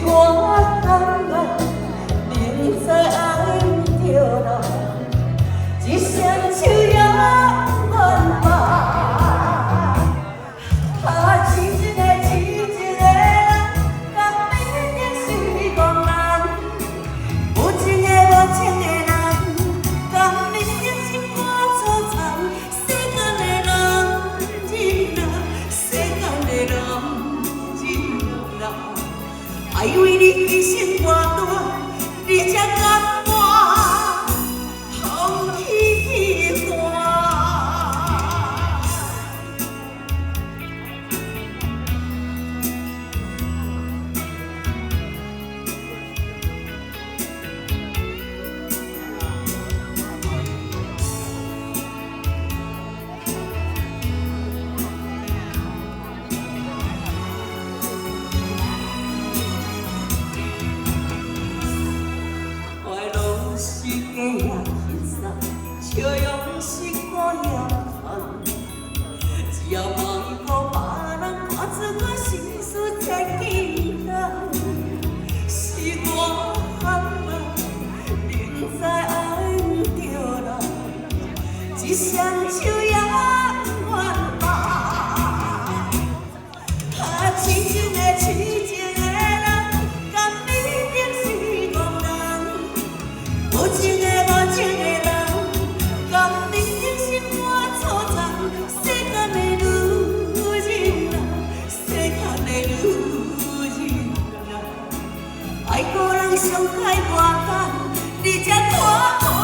我含啊，明知愛毋著人，一雙手也不願放。啊，痴情的痴情的人，敢一定是戇人？無情的無情的人，敢一定心肝粗殘？世間的男人啊，世間的男人啊，愛為你犧牲偌大，你才甘我放棄我。快樂是假仔彼送，笑容是孤影空。只要莫予別人看出我心事千斤重。是我含啊，明知愛毋著人，一雙手也不願放。啊，痴情的痴情的人，敢一定是戇人？無情的無情的人，敢一定心肝粗殘？世間的女人啊，世間的女人啊，愛予人傷害偌重，你才看破。